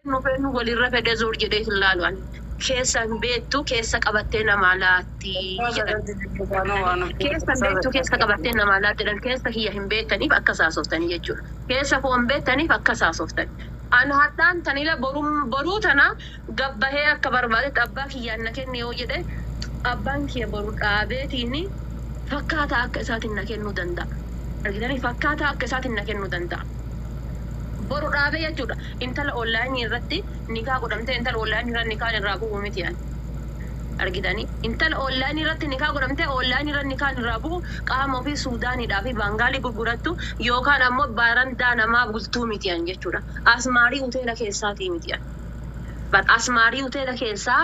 Eenyu walirra fedhe zoor jedhee hin laalu ani. Keessa hin beektu keessa qabattee namaa laatti jedhan. Keessa hin beektu keessa qabattee namaa laatti jedhan, keessa kiyya hin beektaniif akkas haasoftanii jechuudha. Keessa koo hin beektaniif akkas haasoftan. An hadhaan tanila boruu tana gabbahee akka barbaadetti abbaa kiyyaan na kenne yoo jedhe, abbaan kiyya boru dhaabeetiin fakkaataa akka isaatiin na kennuu danda'a. Argitanii, fakkaataa akka isaatiin na kennuu danda'a. Boru dhaabee jechuudha. Intala onlaayinii irratti nikaa godhamtee, intala onlaayinii irratti nikaan irraa bu'u miti ani. Argitanii, intala onlaayinii irratti nikaa godhamtee onlaayinii irratti nikaan irraa bu'u, qaama ofii Suudaaniidhaa fi Baangaalii gurgurattu yookaan ammoo barandaa namaa bultuu miti ani jechuudha. Asmaarii hoteela keessaatii miti ani. Asmaarii hoteela keessaa,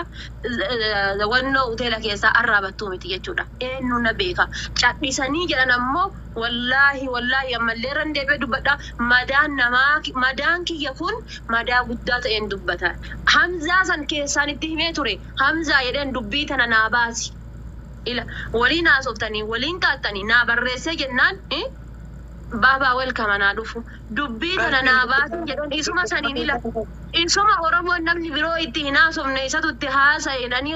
wannoo hoteela keessaa arraabattuu miti jechuudha. Eenyu na beeka. Cadhisanii jedhan ammoo, wallaahi wallaahi, ammallee irra deebi'ee dubbadha. Madaan namaa, madaan kiyya kun madaa guddaa ta'een dubbata. Hamzaa san keessaan itti himee ture. Hamzaa jedheen, dubbii tana naa baasi. Ila waliin haasoftanii waliin qaaxxanii naa barreessee jennaan, baabaa welcome naa dhufu. Dubbii tana naa baasin jedheen, isuma saniin, ila isuma Oromoon namni biroo itti hin haasofne isatu itti haasa'e nani,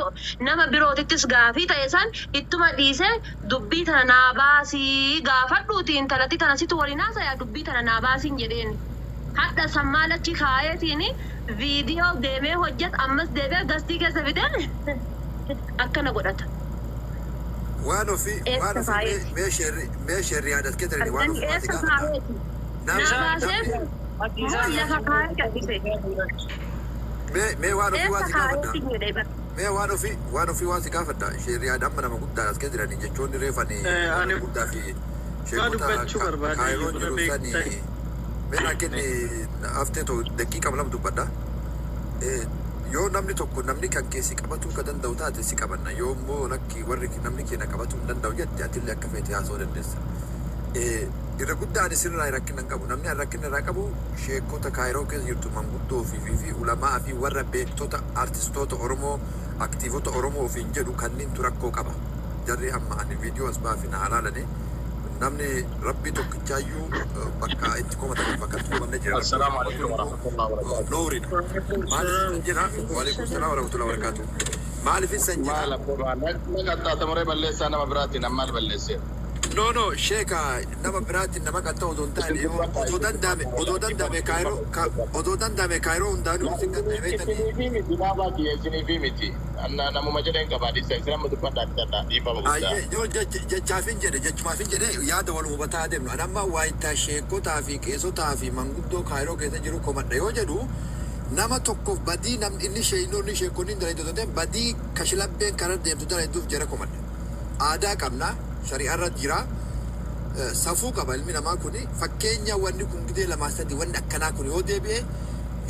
nama birootittis gaafii ta'e san ittuma dhiisee, dubbii tana naa baasii gaafadhuuti, intalatti tana situ waliin haasaya, dubbii tana naa baasiin jedheen. Hadha san maal achi kaayeetiin viidiyoo deemee hojjet, ammas deemee gastii keessa fidee akkana godhata. Waan ofii waan Eessa ofii kaayeeti? mee sheerri mee sheerri yaadat keetirani waan Argitanii, ofii waan si eessa gaafadha. kaayeeti? Naa Namni baasee namni moo lafa kaayee cal'ise? Mee waan ofii waan Eessa si gaafadha. kaayeeti jedhee bara. Mee waan ofii waan si gaafadha. Sheerri yaada amma nama guddaa as keessa jiranii jechoonni reefani Ani nama guddaa fi waa sheekota dubbachuu barbaade Kaayiroon bira jiru sani, beektani. mee naa kenni haftee ta'u daqiiqa 2 dubbadha. Yoo namni tokko, namni kan keessi qabatuu ka danda'u taate, si qabanna. Yoo immoo lakki, warri namni keenya qabatuu hin danda'u jette, atillee akka feete haasa'uu dandeessa. Irra guddaan isinirraa rakkina hin qabu. Namni rakkina irraa qabu sheekota Kaayiroo keessa jirtu, manguddoo fi ulamaa fi warra beektota, artistoota Oromoo, aktiivota Oromoo ofiin jedhu kanneentu rakkoo qaba. Jarri amma ani viidiyoo as baafi na alaalanii, namni rabbii tokkichaayyuu bakka itti komatan bakka itti komanne jira. السلام عليكم ورحمة الله وبركاته. Nooriidha. Maaliif san jedha? وعليكم السلام ورحمة الله وبركاته. Maaliif san jedha? Maal abbaa na qaxxaatamuree balleessaa nama biraatiin amma maal balleessee? No, sheeka, nama biraatiin nama qaxxa odoo hin taane, odoo danda'ame Kaayiroo, odoo danda'ame Kaayiroo hundaanuu isin qaxxee beektanii. Isiniifii miti, baabaa kiyya, isiniifii miti. Namuma jedheen qabaa dhiisa, isin amma dubbadhaa bitadhaa dhiifama guddaa. Ayyee, yoo jechaafin jedhe, jechumaafin jedhe, yaada wal hubataa deemnu. Ani amma waayitaa sheekotaa fi qeesotaa fi manguddoo Kaayiroo keessa jiru komadha yoo jedhu, nama tokkoof badii namni inni sheeyinoonni sheekonni hin dalagdu otoo hin ta'in, badii kashilabbeen karaa deemtu dalagduuf jara komadha. Aadaa qabna, shari'aarra jira. Safuu qaba ilmi namaa kuni. Fakkeenya, wanni kun gidee lamaa sadi wanni akkanaa kun yoo deebi'e,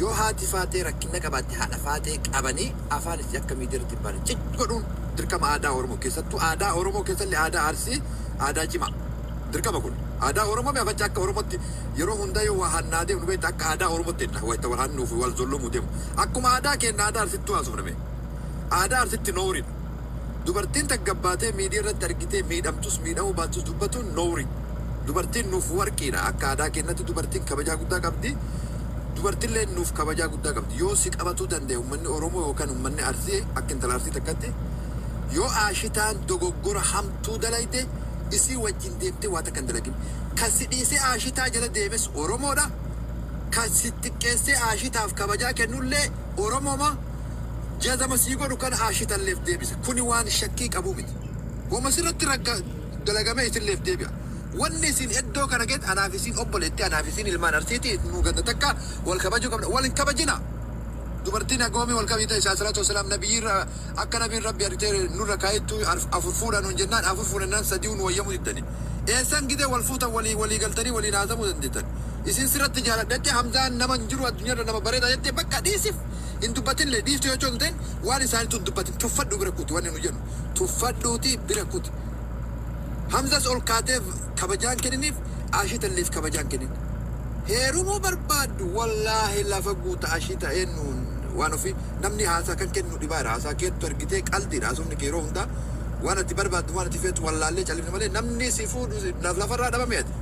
yoo haati faatee rakkina qabaatte, haadha faatee qabanii afaan isii akka miidiyaatti hin baane cic godhuun dirqama. Aadaa Oromoo keessattuu, aadaa Oromoo keessallee aadaa Arsii aadaa cimaa dirqama kun. Aadaa Oromoo mi afacha akka Oromootti yeroo hundaa yoo waa hannaa deemnu beekta, akka aadaa Oromootti jenna wayita wal hannuu fi wal zollomuu deemu. Akkuma aadaa keenya aadaa Arsittuu haasofname. Aadaa Arsitti nooridha. Dubartiin taggabbaatee miidiyaa irratti argitee miidhamtus miidhamuu baattus dubbatuun noori. Dubartiin nuuf warqiidha. Akka aadaa keenyatti dubartiin kabajaa guddaa qabdi. Dubartillee nuuf kabajaa guddaa qabdi. Yoo si qabatuu danda'e uummanni Oromoo yookaan uummanni Arsii, akka intala Arsii takkatti, yoo aashitaan dogoggora hamtuu dalayte, isii wajjin deemtee waa takka hin dalagin. Kan si dhiisee aashitaa jala deemes Oromoodha. Kan si xiqqeessee aashitaaf kabajaa kennullee Oromooma. Jazama sii godhu kana aashitalleef deebisa. Kuni waan shakkii qabuu miti. Wama sirratti ragga dalagamee isinleef deebi'a. Wanni isin iddoo kana geet, anaaf isin obboleetti, anaaf isin ilmaan Arsiiti, nu ganda takka, wal kabajuu qabna. Wal hin kabajina. Dubartiin hagoomii wal kabajita isaa salaatu wasalaam nabiyyiirra akka nabiin rabbi argitee nurra kaayettu afur fuudha nuun jennaan, afur fuudhannaan sadii nu wayyamuu diddani. Eessan gidee wal fuutan, walii walii galtanii waliin haasamuu dandeettan? Isin sirratti jaaladhette, Hamzaan nama hin jiru addunyaarra nama bareedaa jettee, bakka dhiisif, hin dubbatinillee, dhiiftu yoo hin ta'in waan isaaniitu hin dubbatin, tuffadhu bira kuti. Wanni nu jennu tuffadhuuti bira kuti. Hamzas ol kaatee kabajaan kenniniif, ashitalleef kabajaan kennin. Heerumuu barbaaddu, wallaahi lafa guuta ashita eenyuun waan ofii namni haasaa kan kennu dhibaadha. Haasaa keettu argitee qaldiidha. Haasofni kee yeroo hundaa waan ati barbaaddu, waan ati feetu wallaallee callifne malee namni si fuudhu lafarraa dhabame ati.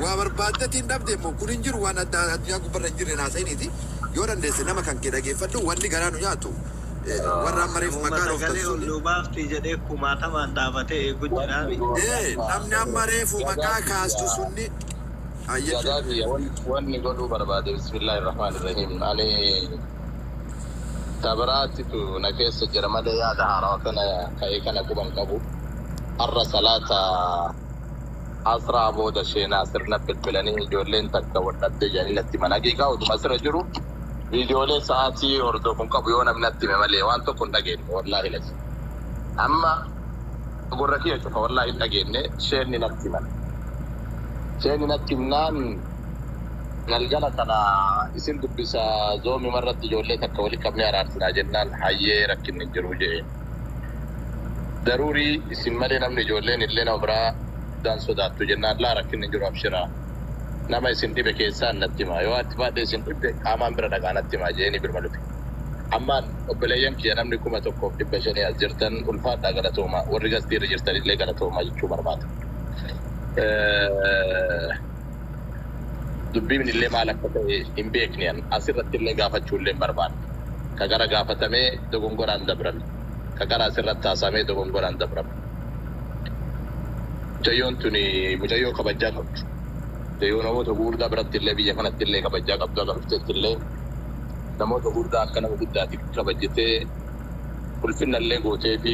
Waa barbaaddatiin dhabde immoo kun hin jiru, waan adda addunyaa gubbarra hin jirre naasa'iniiti. Yoo dandeesse nama kan kee dhageeffadhu. Wanni garaa nu nyaatu warra amma reefu Namuma maqaa dhooftan sagalee ol suni. nu baafti jedhee kumaatamaan dhaabatee eegu jiraami. Namni amma reefu maqaa kaastu sunni ayyee. Gadaa biyya wanni godhuu barbaade, bismillahi rahmaani rahiim. Ani tabiraatitu na keessa jira malee yaada haarawaa kana ka'ee kana quban qabu. Har'a salaata asraa booda sheenaa sirna bilbilanii ijoolleen takka wadhattee jedhanii natti himan. Haqiiqaa utuma asirra jiru viidiyoolee sa'aatii hordofuun qabu yoo namni natti hime malee waan tokko hin dhageenye, wallaahi lasi. Amma gurra kiyya cufa, wallaahi hin dhageenye. Sheenni natti himan. Sheenni natti himnaan galgala kana isin dubbisa zoomii irratti ijoollee takka walitti qabnee araarsinaa jennaan, hayyee, rakkinni hin jiru jedhee. Daruurii isin malee namni ijoolleen illee nama biraa daan sodaattu jennaan, laa, rakkinni hin jiru, abshiraa. Nama isin dhibe keessaan natti hima, yoo ati baadhee isin dhibbe qaamaan bira dhaqaa natti hima jeeni birma dhufe. Ammaan obboleeyyan kiyya, namni 1500 as jirtan ulfaadhaa, galatooma. Warri gastiirra jirtan illee galatooma jechuu barbaada. Dubbiin illee maal akka ta'e hin beekne, asirratti illee gaafachuu illee hin barbaanne. Ka gara gaafatamee dogongoraan dabrame. Ka gara asirratti haasamee dogongoraan dabrame. Mucayyoon tuni mucayyoo kabajaa qabdu. Mucayyoo namoota gurguddaa biratti illee, biyya kanatti illee kabajaa qabdu, akka dhuftetti illee namoota gurguddaa akka nama guddaatti kabajjitee ulfinna illee gootee fi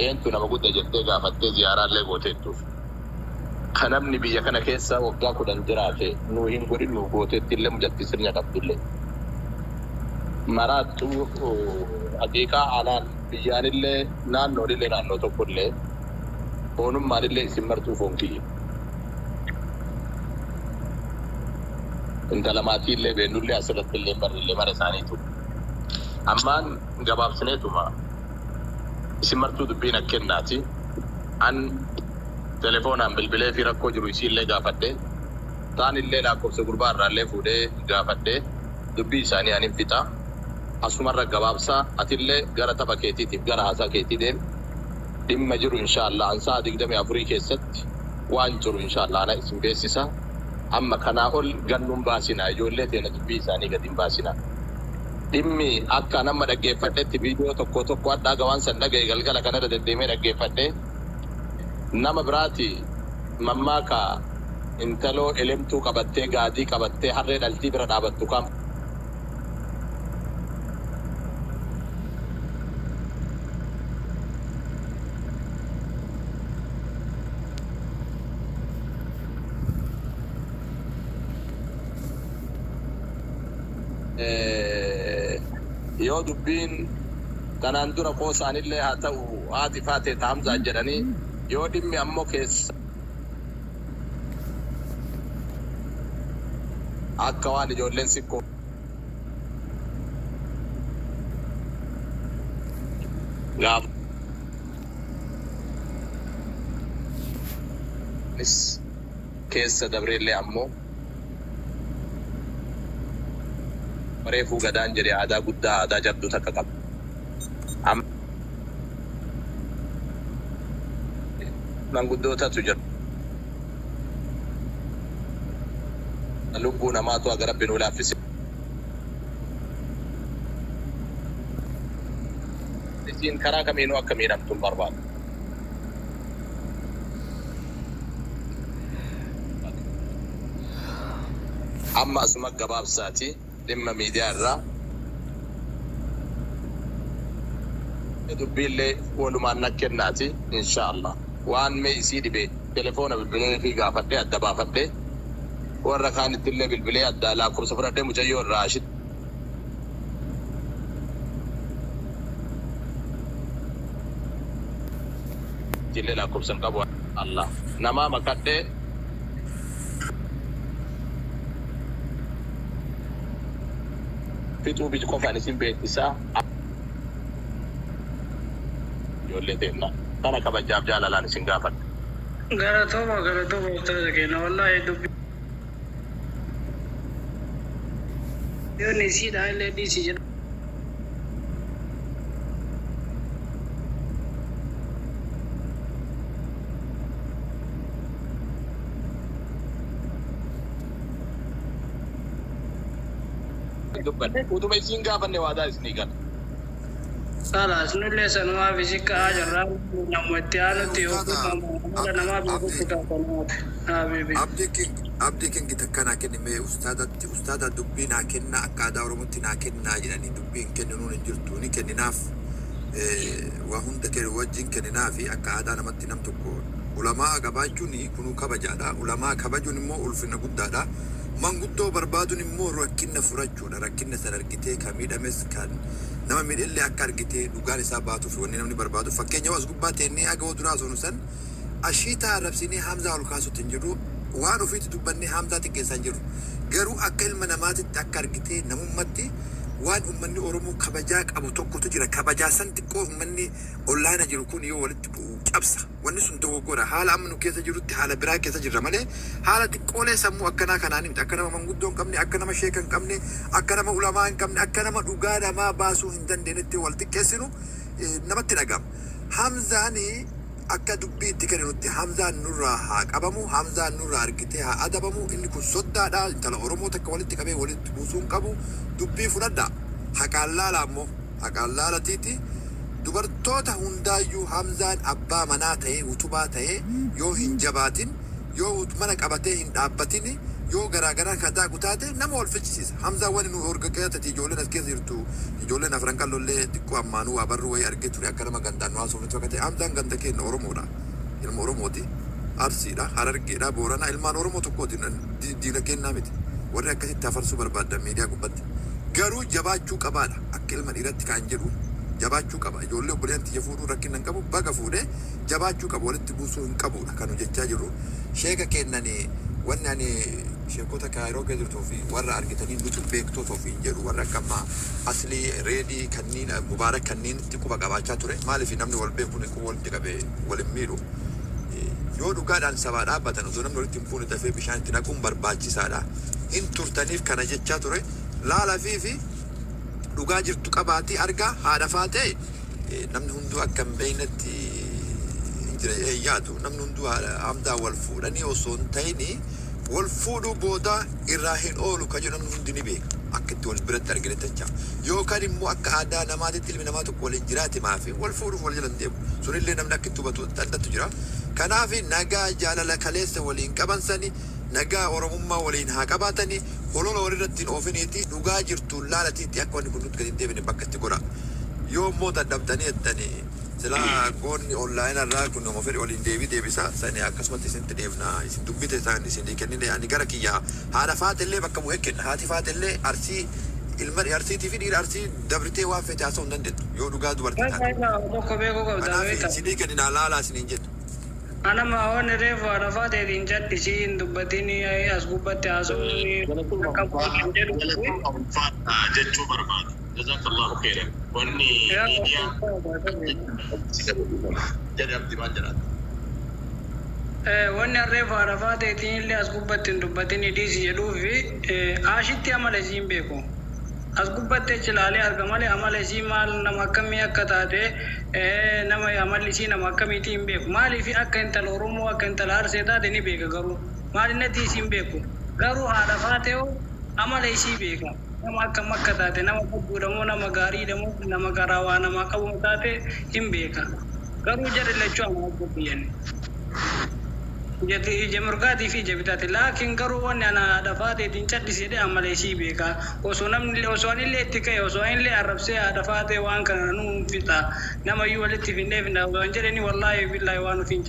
eentu nama guddaa jettee gaafattee ziyaaraa illee gooteettuuf. Ka namni biyya kana keessa waggaa 10 jiraate nuu hin godhin nuu gooteetti illee mucattii sirna qabdullee. Maraattu haqiiqaa anaan biyyaanillee naannoonillee naannoo tokkollee foonummaanillee isin martuu foon kiyya. Intala maatiillee beennullee asirratti illee barrillee mara isaaniitu. Ammaan gabaabsineetuma isin martuu dubbiin akkennaati. An telefoonaan bilbilee fi rakkoo jiru isiillee gaafadhe. Taan illee lakkoofsa gurbaa irraallee fuudhee gaafadhe. Dubbii isaanii anin fixa. Asumarra gabaabsaa, atillee gara tapha keetiitiif gara haasaa keetii deemi. Dhimma jiru inshaallah an sa'a 24 keessatti waan jiru inshaallah ana isin beeksisa. Amma kanaa ol gannuun baasinaa, ijoollee teena dubbii isaanii gadi hin baasinaa. Dhimmi akka nama dhaggeeffadhetti viidiyoo tokko tokko addaa gawaan san dhagaye galgala kanarra deddeemee dhaggeeffadhe, nama biraati mammaaka intaloo elemtuu qabattee gaadii qabattee harree dhaltii bira dhaabattu kan yoo dubbiin kanaan dura qoosaanillee haa ta'u haati faatee taamzaa jedhanii, yoo dhimmi ammoo keessa akka waan ijoolleen sikkoo gaafis keessa dabreellee ammoo reefuu gadaan jedhe aadaa guddaa, aadaa jabduu takka qaba. Amma manguddootatu jira. Lubbuu namaatu aga rabbi nuu laaffise. Isiin karaa kamiinuu akka miidhamtu hin barbaadu. Amma asuma gabaabsaati dhimma miidiyaa irraa. Dubbiillee walumaan nakkennaati inshaallah. Waan mee isii dhibe telefoona bilbilee fi gaafadhee adda baafadhee, warra kaanitti illee bilbilee adda lakkoofsa fudhadhee mucayyoo irraa ashitti illee lakkoofsa hin qabu Allah namaa makadhee fixuu biji qofaan isin beeksisaa. Ijoollee teenna kana kabajaaf jaalalaan isin gaafadha. Galatooma, galatooma ustaaza keenya, wallaahi dubbii yoonni isiidha illee dhiisi jedha. hin dubbanne. Utuma isiin gaafanne waadaa isinii gala. Kalaas nullee sanumaaf isi ka'aa jirra. Namatti aanutti yookiin namaa beekutti gaafanaati. Habibi. Abdii King, Abdii King takka naa kenni mee ustaadatti, ustaada dubbii naa kennaa, akka aadaa Oromootti naa kennaa jedhanii dubbii hin kenninuun hin jirtu, ni kenninaaf, waa hunda kennu wajjin kenninaafi. Akka aadaa namatti nam tokko ulamaa qabaachuun kunuu kabajaadha. Ulamaa kabajuun immoo ulfina guddaadha. Manguddoo barbaaduun immoo rakkina furachuudha. Rakkina san argitee kan miidhames kan nama miidhellee akka argitee dhugaan isaa baatuuf wanni namni barbaadu. Fakkeenya as gubbaa teennee aga duraa sonu san ashiitaa arrabsinee Hamzaa ol kaasutti hin jirru. Waan ofiitti dubbannee Hamzaa xiqqeessaa hin jirru. Garuu akka ilma namaatitti akka argitee namummatti waan ummanni Oromoo kabajaa qabu tokkotu jira. Kabajaa san xiqqoo ummanni ollaana jiru kun yoo walitti bu'u cabsa. Wanni sun dogoggora. Haala amma nu keessa jirutti haala biraa keessa jirra malee haala xiqqoolee sammuu akkanaa kanaan miti. Akka nama manguddoo hin qabne, akka nama sheeka hin qabne, akka nama ulamaa hin qabne, akka nama dhugaa namaa baasuu hin dandeenyetti wal xiqqeessinu namatti dhaga'ama. Hamzaani akka dubbii itti kenninutti Hamzaan nurraa haa qabamu, Hamzaan nurraa argitee haa adabamu. Inni kun soddaadha. Intala Oromoo takka walitti qabee walitti buusuu hin qabu. Dubbii fudhadha. Haqaan laala ammoo. Haqaan laalatiiti. Dubartoota hundaayyuu Hamzaan abbaa manaa ta'ee utubaa ta'ee yoo hin jabaatin, yoo mana qabatee hin dhaabbatin, yoo garaagaraa kataa kutaate nama wal fichisiisa. Hamzaan wani nu horgaggeessati ijoolleen as keessa jirtu, ijoolleen afran qallollee xiqqoo ammaanuu waa barruu wayii argee ture akka nama gandaan nu haasofne akka ta'e. Hamzaan ganda keenya Oromoodha. Ilma Oromooti. Arsiidha, Harargeedha, Booranaa ilmaan Oromoo tokkooti, diina kennaa miti. Warri akkasitti hafarsuu barbaadan miidiyaa gubbatti. Garuu jabaachuu qabaadha. Akka ilma dhiiratti kan jedhu jabaachuu qaba. Ijoollee obboleeyyan tiyya fuudhuu rakkina hin qabu. Baga fuudhee jabaachuu qaba. Walitti buusuu hin qabudha kan hojjechaa jirru. Sheeka kennanii wanni ani sheekota Kaayiroo keessa jirtuu fi warra argitanii nuti beektoota ofiin jedhu, warra akka ammaa Aslii Reedii kanneen Mubaarak kanneen itti quba qabaachaa ture. Maaliif namni wal beeku quba walitti qabee wal hin miidhu. Yoo dhugaadhaan sabaa dhaabbatan osoo namni walitti hin buune dafee bishaan itti naquun barbaachisaadha. Hin turtaniif kana jechaa ture. Laala fi dhugaa jirtu qabaatii argaa haadha faatee namni hunduu akka hin beeknetti hin jira yaadu. Namni hunduu Hamzaa wal fuudhanii osoo hin ta'ini wal fuudhuu booda irraa hin oolu kan jedhu namni hundi ni beeka. Akka itti wal biratti argine jecha. Yookaan immoo akka aadaa namaatitti ilmi namaa tokko waliin jiraate maafi wal fuudhuuf wal jalan deemu. Sunillee namni akka itti hubatu addatu jira. Kanaaf nagaa jaalala kaleessa waliin qaban sani nagaa Oromummaa waliin haa qabaatani, holola walirratti hin oofiniiti, dhugaa jirtu laalatiitti akka wanni kun nutti gadi hin deebine bakka itti godha. Yoo immoo dadhabdanii jettanii silaa goonni onlaayinaa irraa kun nama fedhe waliin deebii deebisa sani akkasumatti isinitti deebna, isin dubbite isaan isinii kennine. Ani gara kiyya haadha faatellee bakka bu'ee kenna. Haati faatellee Arsii ilma Arsiitii fi dhiira Arsii dabritee waan fete haasa'uu hin dandeettu yoo dhugaa dubartii taate. Tokko beekuu qabda Kanaaf beekta. isinii kenninaa laalaa isiniin jedhu. Anama wanni reefu haadha faateetiin callisii hin dubbatin as gubbatti haasa'uun akka hin jedhu. Jechuu barbaada. Jazakallahu khairan. Wanni miidiyaa jedhe abdi maal jedhaata? Wanni reefu haadha faateetiin illee as gubbatti hin dubbatin dhiisi jedhuufi aashitti amala isii hin beeku. As gubbatti achi ilaalee arga malee amala isii maal nama akkamii akka taate, nama amalli isii nama akkamiitii hin beeku. Maaliif akka intala Oromoo akka intala Arsee taate ni beeka, garuu maalinatti isii hin beeku. Garuu haadha faatee amala isii beeka. Nama akkam akka taate, nama badduudha moo nama gaariidha moo nama garaa waa namaa qabu taate hin beeka. Garuu jarri lachuu amala biyyanni. Ija mirgaatii fi ija bitaati. Laakiin garuu wanni ana haadha faateetiin callisee jedhee amala isii beeka. Osoo namni osoo anillee itti ka'e, osoo anillee arrabsee haadha faatee waan kana nu fixa namayyuu walitti finnee finna osoo an jedheni, wallaahi billaahi waan ofiin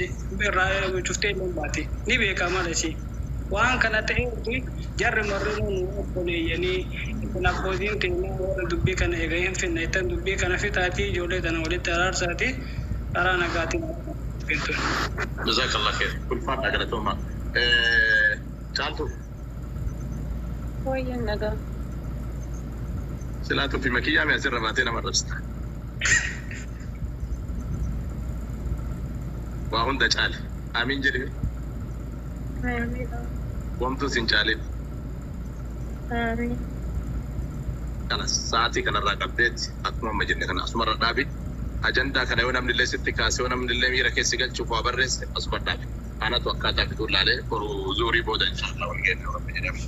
irraa cuftee illee baate ni beeka amala isii. Waan kana ta'eef jarri marrinuu nu obboleeyyanii isin abbootiin teennaa warra dubbii kana eega hin finna ittan dubbii kana fixaatii ijoollee tana walitti araarsaatii karaa nagaatiin fintu. Jazakallah khair. Ulfaadha, galatooma. Caaltu. Wayyan nagaa. Silaa tuffii makiyyaa mi asirra baatee nama arrabsita. Waa hunda caale. Amiin jedhime. Wamtuu sin caalin. Amiin. Kana sa'aatii kanarraa qabdeetti akkuma amma jenne kana asumarra dhaabi. Ajandaa kana yoo namni illee sitti kaase, yoo namni illee miira keessi galchuuf waa barreesse, asuma dhaabi. Anatu akkaataa fixuu laalee boru zuurii booda inshaallah wal geenne rabbi jedhame.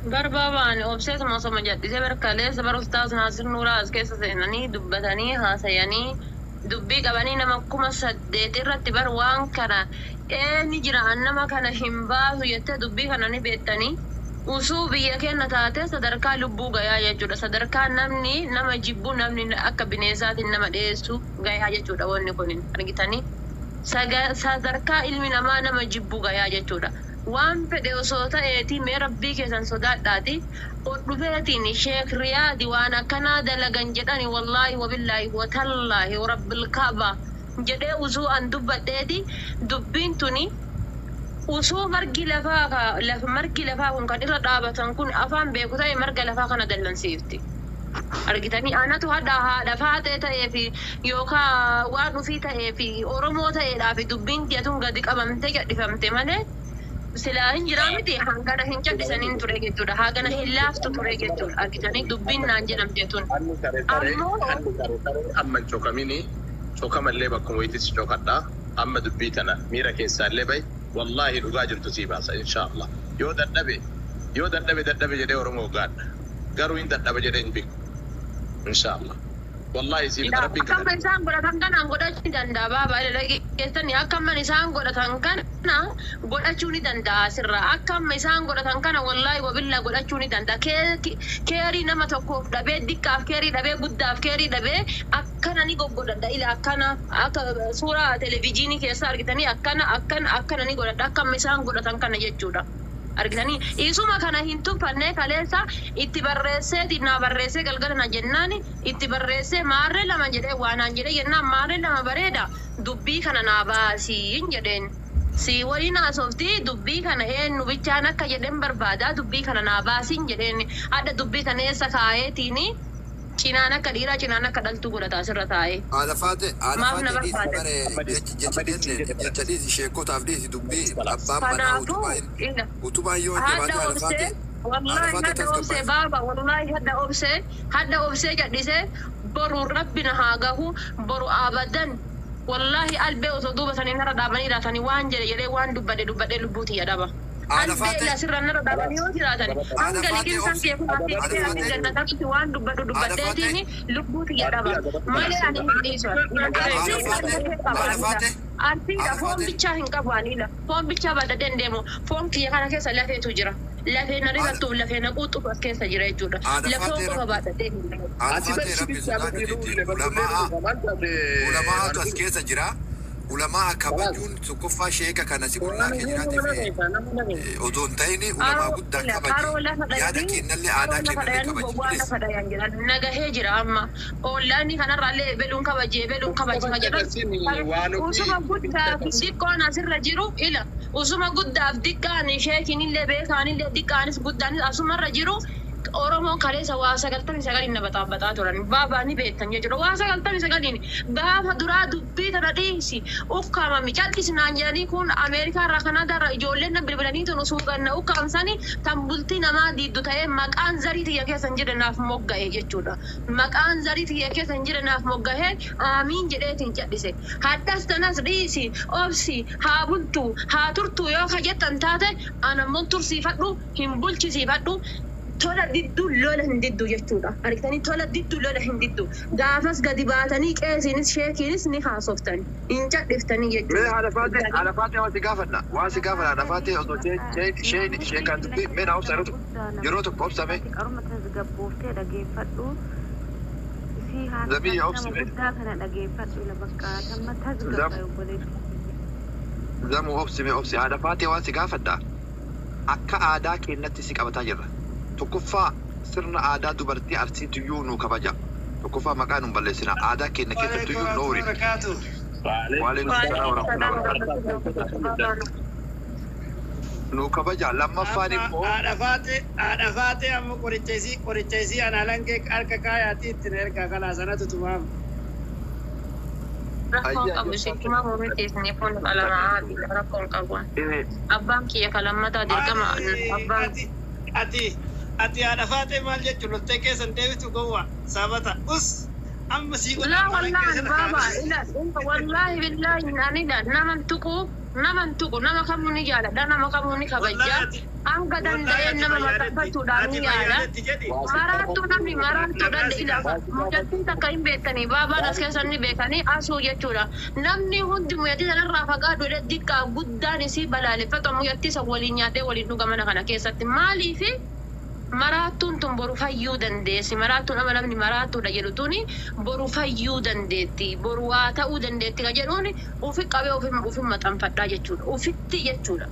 Barbaabaan obseetuma osoma jedhisee barkaleessa bara Ustaaz Naasir Nuuraa as keessa seenanii dubbatanii haasayanii dubbii qabanii nama 8000 irratti bar waan kana eenyu jira an nama kana hin baasu jettee dubbii kana ni beektanii usuu biyya keenya taate sadarkaa lubbuu gayaa jechuudha. Sadarkaa namni nama jibbu, namni akka bineensaatiin nama dhiyeessu gayaa jechuudha. Wanni kun argitanii sadarkaa ilmi namaa nama jibbu gayaa jechuudha. Waan fedhe osoo ta'eeti, mee rabbii keessan sodaadhaati ol dhufeetiin Sheek Riyaadi waan akkanaa dalagan jedhani, wallaahi wabillaahi watallaahi rabbil kaaba jedhee usuu an dubbadheeti, dubbiin tuni usuu margi lafaa margi lafaa kun kan irra dhaabatan kun afaan beeku ta'e marga lafaa kana dallansiifti. Argitanii, anatu hadha haadha faatee ta'ee fi yookaan waan ufii ta'ee fi Oromoo ta'eedhaa fi dubbiin tiyatun gadi qabamtee gadhifamte malee silaa hin jiraa miti, hangana hin callisaniin ture jechuudha. Hagana hin laaftu ture jechuudha. Argitanii, dubbiin naan jedhamte tun. Anni tare tare Ammoo anni tare tare amma hin cokamini, cokamallee bakkuma wayitis cokadha. Amma dubbii tana miira keessaallee bahi, wallaahi dhugaa jirtu sii baasa insha Allah. Yoo dadhabe, yoo dadhabe dadhabe jedhee Oromoo gaadha. Garuu hin dadhaba jedhee hin beeku. Insha Allah. Wallaahi siif rabbiin Akkamma kadhadha. Isaan godhatan kanaan godhachuu ni danda'a, baaba keessanii akkamma isaan godhatan kana godhachuu ni danda'a asirraa. Akkamma isaan godhatan kana wallaahi wabillaa godhachuu ni danda'a. Keerii nama tokkoof dhabee, diqqaaf keerii dhabee, guddaaf keerii dhabee akkana ni goggodhadha. Ila akkana akka suuraa televijiinii keessa argitanii akkana akkana akkana ni godhadha, akkamma isaan godhatan kana jechuudha. Argitanii, isuma kana hin tuffanne. Kaleessa itti barreessee naa barreessee galgala na jennaan itti barreessee maarree lama jedhee waanaan jedhee jennaan, maarree lama bareeda, dubbii kana naa baasiin jedheen. Si waliin haasofti, dubbii kana eenyu bichaan akka jedheen barbaada, dubbii kana naa baasiin jedheen. Hadha dubbii kana eessa kaayeetiin cinaan akka dhiiraa cinaan akka dhaltuu godhata asirra taa'ee. Haadha faate, haadha Maaf na faate, dhiisi. barbaada? Bare jecha jenne, jecha dhiisi, sheekotaaf dhiisi, dubbii abbaan manaa Kanaafuu utubaa ila utubaan yoo jabaate hadha haadha obsee faate, haadha wallahi faate hadha obsee tasgabbaa'e. Baaba, wallahi hadha obsee, hadha obsee jedhisee boru rabbi na haa gahu. Boru abadan wallahi albee osoo duuba sanii narra dhaabanii jiraatanii waan jedhe jedhee waan dubbadhe dubbadhee lubbuuti dhaba. Haadha Albee faate ila narra dhaabanii yoo jiraatan haadha hanga faate liqimsaan obsi kee kun haadha akeekee ani faate jannatatti waan dubbadhu haadha faate dubbadheetiin lubbuuti dhaba malee ani hin dhiisu. Haadha Arsiin faate kan qaba haadha anila. faate Arsiidha haadha foon faate bichaa hin qabu anila. Foon bichaa badhadhee hin deemu. Foon kiyya kana keessa lafeetu jira. Lafee na haadha rifattuuf lafee na quuxuuf as keessa jira jechuudha. Haadha Lafoon faate qofa rabbi baadhadhee hin deemu. Haadha Ati faate bari rabbi sibicha sodaadhu abidii jetti duule barkullee ulamaa dhufa maal taate ulamaatu as waan keessa jira. Ulamaa kabajuun tokkoffaa sheeka kana si ollaa kee jiraatee fi odoo hin ta'in ulamaa Haroo guddaa ila kabaji. Haroo lafa Yaada dhayanii kennallee haroo aadaa lafa kennallee dhayanii kabaji. gowwaa Please. lafa dhayan jedhan nagahee jira amma. Ollaanni kanarraallee ebeluun kabaji, ebeluun kabaji ka jedhan. waan ofii Usuma guddaaf xiqqoon asirra jiru, ila usuma guddaaf diqqaan sheekinillee beekaanillee diqqaanis guddaanis asumarra jiru. Oromoon kaleessa waa 99n na baxaabaxaa turan. Baabaa ni beektan jechuudha. Waa 99n gaafa duraa dubbii tana dhiisi ukkaamami callisinaan jedhanii kun Ameerikaa irraa Kanaadaa irraa ijoolleen na bilbilanii tun usuu ganna ukkaamsanii tan bultii namaa diiddu ta'ee maqaan zarii tiyya keessa hin jirre naaf mogga'e jechuudha. Maqaan zarii tiyya keessa hin jirre naaf mogga'ee aamiin jedheetiin cal'ise. Hadhas tanas dhiisi, obsi, haa bultu haa turtu yoo ka jettan taate, anammoo tursiifadhu hin bulchisiifadhu. Tola diddu lola hin diddu jechuudha. Argitanii, tola diddu lola hin diddu. Gaafas gadi baatanii qeesiinis sheekiinis ni haasoftani. Hin cadhiftanii Mee jechuudha. Haadha faate, haadha faate, waan si gaafadha, waan si gaafadha. Haadha faate, osoo sheekaan dubbii mee na obsa, yeroo tokko obsame. Qaruma tasgabbooftee dhageeffadhu. Isii haadha Zabiyya nama obsime. Guddaa kana dhageeffadhu, ila bakka tamma tasgabbaa'e obboleettii. Zamu obsime, obsi. Haadha faate, waan si gaafadha. Akka aadaa keenyatti si qabataa jirra. Tokkoffaa sirna aadaa dubartii arsiituyyuu nu kabaja. Tokkoffaa maqaa nu balleessina. Aadaa keenya keessattuyyuu nu horii. Waalaikum salaam warahmatullahi wabarakatuh. Nu kabaja. Lammaffaan immoo Haadha faatee, amma qoricha isii ana alangee harka kaayaatii ittiin ergaa kanaa sanatu tumaam. Rakkoon qabu, sittuma mormiti isiniif kun qalamaa rakkoon qabu. Abbaan kiyya kalammataa dirqama abbaan. Ati haadha faatee maal jechuun loltee keessan deebitu, gowwaa sabata us amma sii Laa godhan wallahi baaba, ila wallahi billahi ani la naman tuqu. Nama hin tuqu, nama kamuu ni jaaladha, nama kamuu ni Wallaahi kabajja. ati Hanga wallaahi danda'een ati nama fayyaadetti maxxanfachuudhaan ati ni yaala. fayyaadetti jedhi. Maraattuu namni maraattuu Nagaa dhandhe si ila gaafadha. mucattiin takka hin beektanii baabaan as keessa ni beekanii asuu jechuudha. Namni hundi mucattii sanarraa fagaadhu jedhee diqqaa guddaan isii balaaleffatu mucattii san waliin nyaatee waliin dhuga mana kana keessatti. Maaliifi maraattuun tun boru fayyuu dandeessi. Maraattuun amma namni maraattuudha jedhu tuni boru fayyuu dandeetti. Boru waa ta'uu dandeetti ka jedhuun ufi qabee ufi maxxanfadhaa jechuudha. Ufitti jechuudha.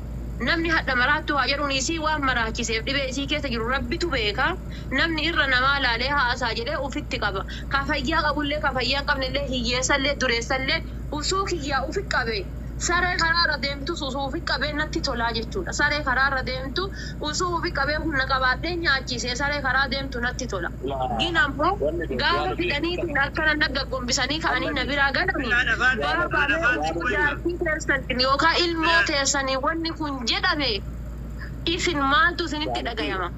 Namni hadha maraattuu haa jedhuun isii waan maraachiseef dhibee isii keessa jiru rabbitu beeka. Namni irra namaa laalee haasaa jedhee ufitti qaba. Ka fayyaa qabullee ka fayyaa hin qabnellee hiyyeessallee dureessallee usuu kiyyaa ufi qabe. Saree karaarra deemtus usuu ufi qabee natti tolaa jechuudha. Saree karaarra deemtu usuu ufi qabee humna qabaadhee nyaachisee saree karaa deemtu natti tola. Gin ammoo gaafa fidaniitiin akkana nagga gombisanii ka'anii na biraa galanii Haadha faate haadha baabaa faate usuu qoyma. jaartii teessan yookaan ilmoo teessanii wanni kun jedhame isin maaltu isinitti dhagayama?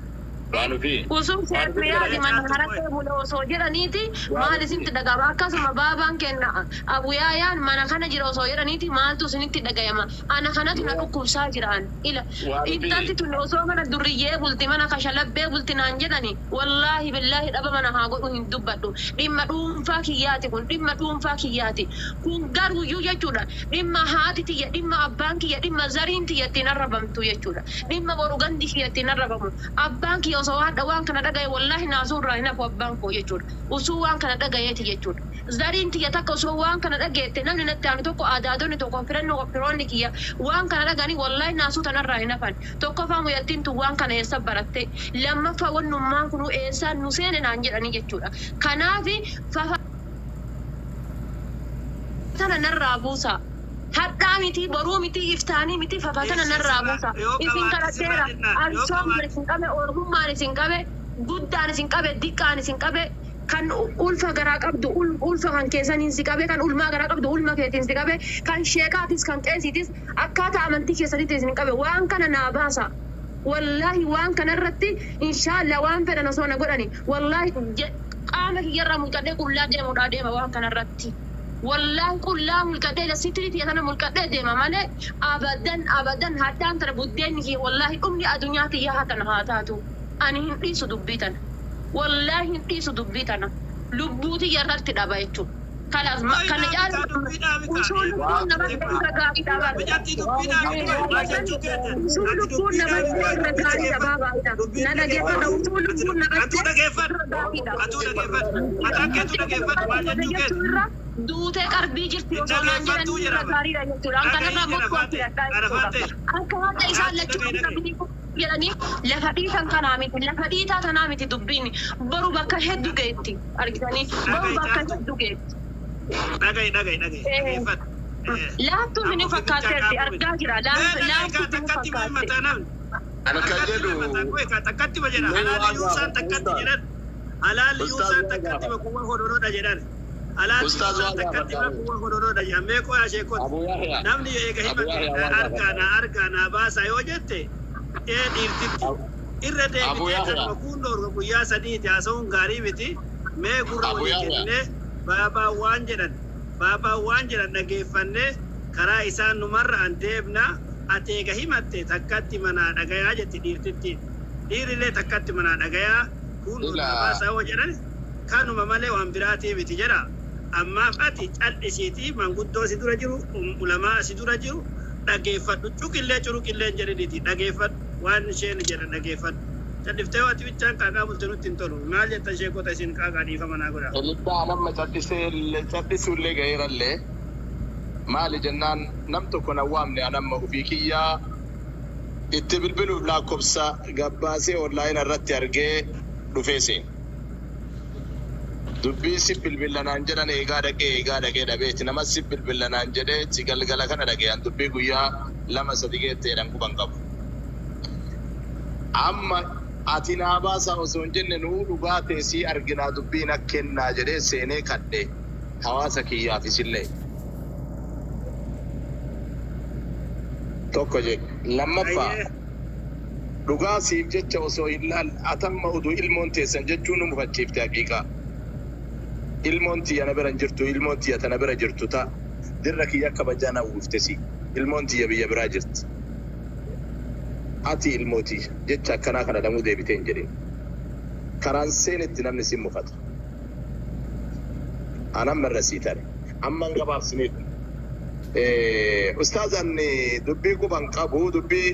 Usuu seerriyaati mana harattee bula osoo jedhaniiti maal isinitti dhagayama? Akkasuma baabaan kenna abuyaayaan mana kana jira osoo jedhaniiti maaltu isinitti dhagayama? Ana kanatu na dhukkubsaa jiraan. Ila intalti tun osoo mana durriyyee bulti mana kashalabbee bulti naan jedhani wallaahi billaahi dhaba mana haa godhu hin dubbadhu. Dhimma dhuunfaa kiyyaati kun dhimma dhuunfaa kiyyaati. Kun garuuyyuu jechuudha dhimma haati tiyya dhimma abbaan kiyya dhimma zariin tiyya ittiin arrabamtu jechuudha. Dhimma boru gandi kiyya ittiin arrabamu. Abbaan kiyya osoo hadha waan kana dhagaye wallaahi naasuu irraa hin hafu abbaan koo jechuudha. Usuu waan kana dhagayeeti jechuudha. Zariin tiyya takka osoo waan kana dhageette namni natti aanu tokko adaadonni tokko filannoo firoonni kiyya waan kana dhaganii wallaahi naasuu tanarraa hin hafan. Tokkoffaa muyyattiin tun waan kana eessa baratte lammaffaa wannummaan kunuu eessaan nu seene naan jedhanii jechuudha. Kanaafi fafa tana narraa buusa. Hadhaa miti, boruu miti, iftaanii miti, fafatana Dhiisi narraa sirraa buusa. yoo Isin qabaatte sirraa kadhadheera. xinnaa yoo Arsoommaan qabaatte isin qabe, ormummaan isin qabe, guddaan isin qabe, diqqaan isin qabe, kan ulfa garaa qabdu ulfa kan keessaniin si qabe, kan ulmaa garaa qabdu ulma keetiin si qabe, kan sheekaatis kan qeesiitis akkaataa amantii keessaniitti isin qabe. Waan kana naa baasa. Wallaahi waan kanarratti inshaallah waan fedhan osoo na godhani. Wallaahi qaama kiyyarraa mulqadhee qullaa deemuudhaa deema waan kanarratti. Wallaahi qullaa mulqadhee sitiri tiyya tana mulqadhee deema malee abadan abadan haddaan tana buddeenni kiyya wallaahi dhumni addunyaa tiyya haa tana haa taatu. Ani hin dhiisu dubbii tana. Wallaahi hin dhiisu dubbii tana. Lubbuu tiyya irratti dhaba jechuudha. Kalaas Qoy kana dhaabi caalu kaa dubbii dhaabi kaa usuu lubbuun nama irra gaarii dhaba. Mucattii dubbii dhaabi qoy maal jechuu keetan Usuu ati lubbuun dubbii nama dhaabi qoy irra dubbii gaarii dhageeffadhu dhabaa baay'ina. dubbii Na dhageeffadha dhageeffadhu usuu ati lubbuun nama atuu dhageeffadhu irra gaarii dha. atuu dhageeffadhu mataan keetu dhageeffadhu maal jechuu keetan jechuurra duutee qarbii jirti hin osoo naan dhageeffattuu jedhanii irra jedhama gaariidha jechuudha. An dhagahi kanarraa jedha mokkuwaa faate filadhaa ana jechuudha. faate Akka haqa isaan caaltu lachuu dhagahi dhagahi rabbii jedhanii lafa dhiitan kanaa miti lafa dhiitaa tanaa miti dubbiin boru bakka hedduu geetti argitanii boru dhagahi bakka caaltu hedduu geetti. dhagahi dhagahi dhagahi dhageeffadhu Laaftuu amma isin ofi bichaa fakkaatteerti qaabuu miti argaa jira mee dhagahi laaftuu kaa isin takkatti ma fakkaatte. himataa namni Ani kan takkatti ma jedhu himataa qoy kaa takkatti ma jedha mee halaalli waan yuusaan gaafadhu takkatti ustaaz. jedhan halaalli Ustaaz yuusaan waan takkatti ma gaafadhu. kuwwa hodoloodha jedhan halaalli Ustaaz yuusaan waan takkatti ma gaafadhu. kuwwa hodoloodha jedhan mee qoyaa sheekota Abu Yahya. namni eega Abu himate Yahya waan argaa gaafadhu. naa argaa naa baasaa yoo jette ee dhiirtitti irra Abu deebitee Yahya. kanuma kun dhoorga guyyaa sadiiti haasa'uun gaarii miti mee gurra Abu walii Yahya. kennine baabaa waan jedhan baabaa waan jedhan dhageeffannee karaa isaan numarra an deebna ati eega himatte takkatti manaa dhagayaa jetti dhiirtitti dhiirillee takkatti manaa dhagayaa kun Ila naa baasaa hoo jedhan kanuma malee waan biraatii miti jedha ammaaf ati cal'isiitii manguddoo si dura jiru ulamaa si dura jiru dhageeffadhu cuqillee curuqillee hin jedhiniiti dhageeffadhu waan isheen jedhan dhageeffadhu calliftee ati bichaan qaaqaa bulte nutti hin tolu maal jettan sheekota isin qaaqaa dhiifama naa godha Elittaa nama callisee callisuullee gaheerallee maali jennaan nam tokko na waamne anamma ofii kiyyaa itti bilbiluuf lakkoofsa gabbaasee onlaayina irratti argee dhufeese. Dubbii si bilbilanaan jedhan eegaa dhaqee dhabeeti nama si bilbilanaan jedhee si galgala kana dhagee dubbii guyyaa 2 3 geetteedhaan quban qabu. Amma ati naa baasaa osoo hin jenne nuu dhugaa teessii arginaa dubbiin akkennaa jedhee seenee kadhe hawaasa kiyyaafis illee. Tokko jedhe lammaffaa Ayyee dhugaa siif jecha osoo hin laal atamma uduu ilmoon teessan jechuun nu mufachiifte haqiiqaa. Ilmoon tiyya na bira hin jirtu ilmoon tiyya tana bira jirtu ta'a dirra kiyya kabajaa na uwwiftesi. Ilmoon tiyya biyya biraa jirti. Ati ilmoo tiyya jecha akkanaa kana lamuu deebitee hin jedhin. Karaan seenetti namni sin mufata. Anan irra sii tare. Amman gabaabsineetu. Ustaazan dubbii quban qabu dubbii